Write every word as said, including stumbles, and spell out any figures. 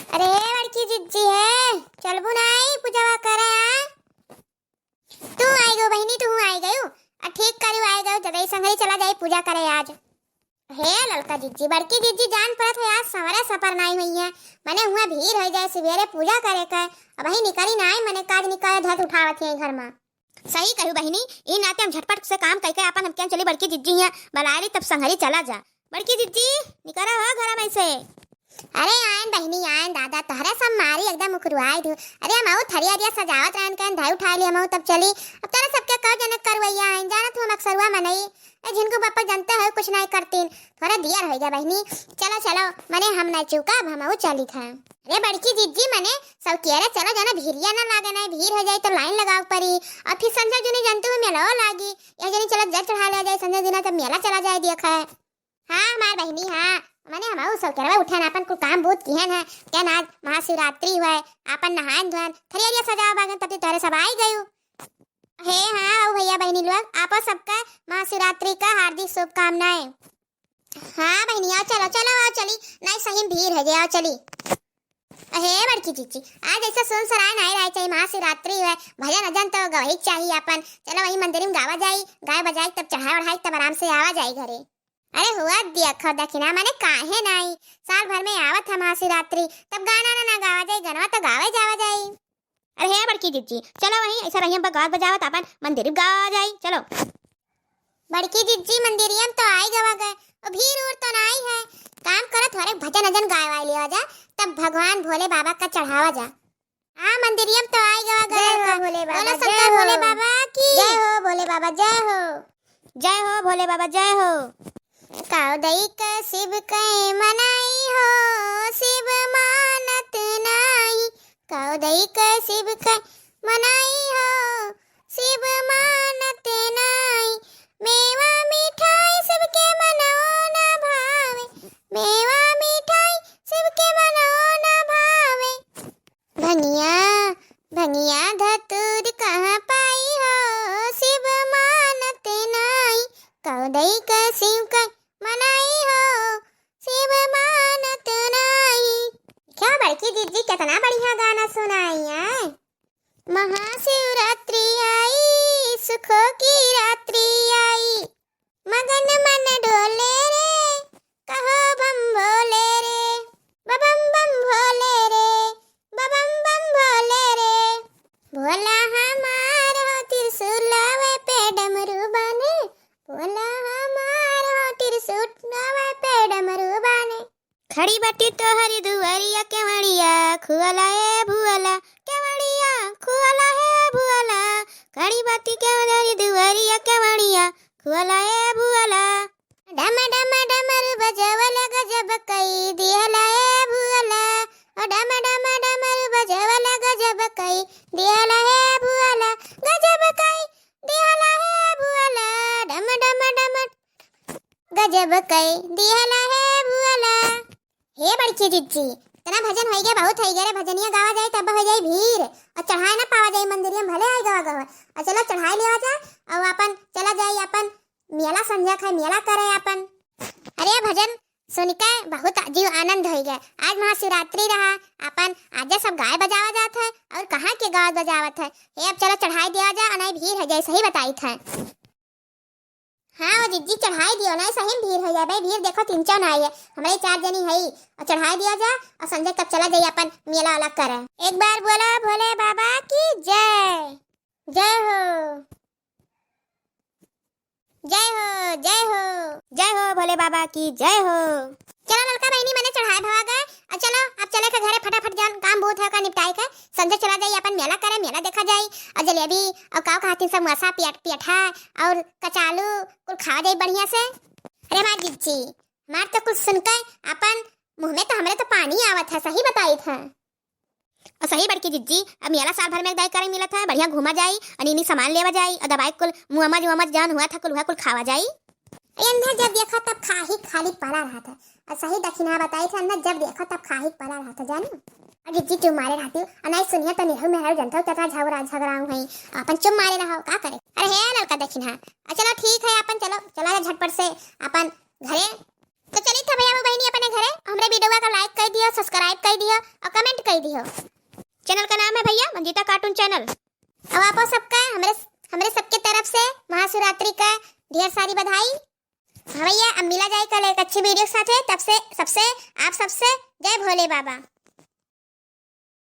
अरे बड़की जिज्जी है, चलबू नाई पूजवा करे आ? तू आई गयो बहिनी, तू आई गयो। आ ठीक करू आई गयो, जदई संगरी चला जाई पूजा करे आज। हे ललका जिज्जी, बड़की जिज्जी जान परत है आज सवरे सपर नाई हुई है, मने हुआ भीड़ हो जाए सुबेरे पूजा करे के। अबही निकरी नाई, मने काज निकाले धत उठावत है घर में। सही कहू बहिनी, ई नाते हम झटपट से काम कइके आपन हम केन चली बड़की जिज्जी हियाँ बलाए ली, तब संगरी चला जा। बड़की जिज्जी, निकरा हो घर में से। अरे आयन बहिनी, आयन दादा, तहरे सब मारी एकदम उखरुआई दू। अरे हम आऊ थरिया अरिया सजावत रहन, कहन धाई उठाई ली हम आऊ तब चली। अब तोरे सबके कहो जनक करवैया आयन, जानत हूँ हम अक्सरुआ मनई। ए झिनकू बापा जानते हो कुछ नहीं करतीन, थोड़ा दियर हो गया बहिनी। चलो चलो, मने हम नहीं चूका, अब हम आऊ चली था। अरे बड़की जिज्जी, मने सब कह रहे चलो जाना भीड़िया ना लागे, नहीं भीड़ हो जाए तो लाइन लगाव पड़ी। और फिर संझा जुनी जनतु में मेला लागी, यह जनी चलो जल चढ़ा ले जाए संझा जुना, तब मेला चला जाए देख है। हाँ हमार बहिनी, हाँ, मने हम आऊ सब करवा उठन, आपन कुल काम बहुत किहन है, क्या ना आज महाशिवरात्रि हुआ है, आपन नहान धोन थरिया सजाव बागन, तब तोरे सब आई गयू। हे हाँ, आऊ भैया बहिनी लोग, आपो सबका महाशिवरात्रि का हार्दिक शुभकामनाएं। हाँ बहिनी, आओ चलो, चलो, आओ चली, नहीं सही में भीड़ है जे, आओ चली। अहे बड़की जिज्जी, आज ऐसा सुन सराय नहीं रहे चाहिए, महाशिवरात्रि है, भजन अजन तो गवही चाहिए आपन। चलो वही मंदिर में गावा जाई, गाय बजाई, तब चढ़ाई ओढ़ाई, तब आराम से आवा जाई घरे। अरे हुआ देखो दखिना, मने काहे नहीं, साल भर में आवत है महाशिवरात्रि, तब गाना ना, ना गावा जाई, गनवा तो गावे जावा जाई। अरे हे बड़की जिज्जी, चलो वहीं ऐसा रहियम पर गावत बजावत आपन मंदिर गावा जाई, चलो। बड़की जिज्जी मंदिरिया में तो आई गवा गए, और भीड़ उड़ तो ना आई है, काम करत हरे भजन अजन गाए वाई लिया जा, तब भगवान भोले बाबा का चढ़ावा जा। हाँ मंदिरिया में तो आई गवा गए जय हो का। भोले बाबा, बोलो जय शंकर हो। भोले बाबा की। जय हो भोले बाबा, जय हो। जय हो भोले बाबा, जय हो। काव दई के शिव के मनाई हो, शिव मानत नाही। काव दई के शिव के मनाई हो, शिव मानत नाही। मेवा मिठाई सबके मनो ना भावे, मेवा मिठाई सबके मनो ना भावे। भंगिया, भंगिया धतूर कहाँ पाई हो, शिव मानत नाई। काव दई के शिव के मनाई हो, शिव मानत नाई। क्या बड़की जिज्जी, कितना बढ़िया गाना सुनाई है। महाशिवरात्रि आई, सुखों की रात्रि आई, मगन मन डोले रे, कहो बम भोले रे, बबम बम भोले रे, बबम बम भोले रे। भोला हमार हो त्रिशूलवे पे डमरू बाने, भोला हमार हो त्रिशूलवे पे डमरू बाने। खड़ी बाटी तोहरी दुआरिया केवड़िया खुअला ए भुअला, केवड़िया खुअला ए भुअला। खड़ी बाटी केवड़िया दुआरिया केवड़िया खुअला ए भुअला। डम डम डमरू बजवला गजब कई दिहला ए भुअला। ओ डम डम डमरू बजवला गजब कई दिहला ए भुअला, गजब कई दिहला ए भुअला। डम डम डम गजब कई दिहला हे भुअला। हे बड़की जिज्जी, इतना भजन होई गया, बहुत होई गया रे, भजनिया गावा जाए तब हो जाई भीड़, और चढ़ाए ना पावा जाए मंदिरिया में, भले आई गवा गवा। और चलो चढ़ाई लेवा जा, और अपन चला जाए अपन मेला संझा खाए, मेला करे अपन। अरे भजन सुन के बहुत जीव आनंद होई गया। आज महाशिवरात्रि रहा, अपन आज सब गाय बजावा जात है, और कहाँ के गाय बजावत है। हे अब चलो चढ़ाई दिया जा, अनाई भीड़ हो जाए, सही बताई था। हाँ, ओ जिज्जी, चढ़ाई दियो ना, सही में भीड़ हो जाए भाई, भीड़ देखो तीन चार आई है, हमारे चार जनी है, और चढ़ाई दिया जा, और संझा तक चला जाइए अपन मेला वाला करे। एक बार बोलो भोले बाबा की जय। जय हो, जय हो, जय हो। जय हो भोले बाबा की जय हो। चलो ललका बहिनी, मने चढ़ाई भवा गए, और चलो अब चले के घरे फटाफट, जान काम बहुत है का निपटाए के, संझा चला जाई अपन मेला करे, मेला देखा जाई, और जलेबी और काव कहती समोसा, पियट-, पियठा और कचालू कुल खावा जाई बढ़िया से। अरे हमार जिज्जी, हमार तो कुछ सुन के अपन मुँह में तो हमरे तो पानी आवत है, सही बताई था। और सही बड़की जिज्जी, अब मेला साल भर में एक दाई करे मिलत है, बढ़िया घूमा जाई, और नीनी सामान लेवा जाई, और दवाई कुल मुआमज उआमज जान हुआ था कुल हुआ कुल खावा जाई। ए अंधा जब देखा तब खाही खाली पड़ा रहा था। और सही दखिना बताई था, अंधा जब देखा तब खाही पड़ा रहा था, जानू। और जिज्जी चुप मारे रहती हूँ, और नहीं सुनिया तो निरहू मेहरारू जनता हूँ कितना झगड़ा झगड़ा हूँ है, अपन चुप मारे रहा हो, का करे। अरे हे ललका दखिना, और चलो ठीक है, अपन चलो चला जा झटपट से अपन घरे। तो चली था भैया वो बहिनी, अपन अपने घरे हमरे video का like कइ दियो, subscribe कइ दियो और comment कइ दियो। Channel का नाम है भैया मंजीता cartoon channel। अब आपो सबका हमरे, हमरे सबके तरफ से महाशिवरात्रि का ढेर सारी बधाई। हाँ भैया, अब मिला जाए कल एक अच्छी video के साथे। तब से सबसे, आप सबसे जय भोले बाबा।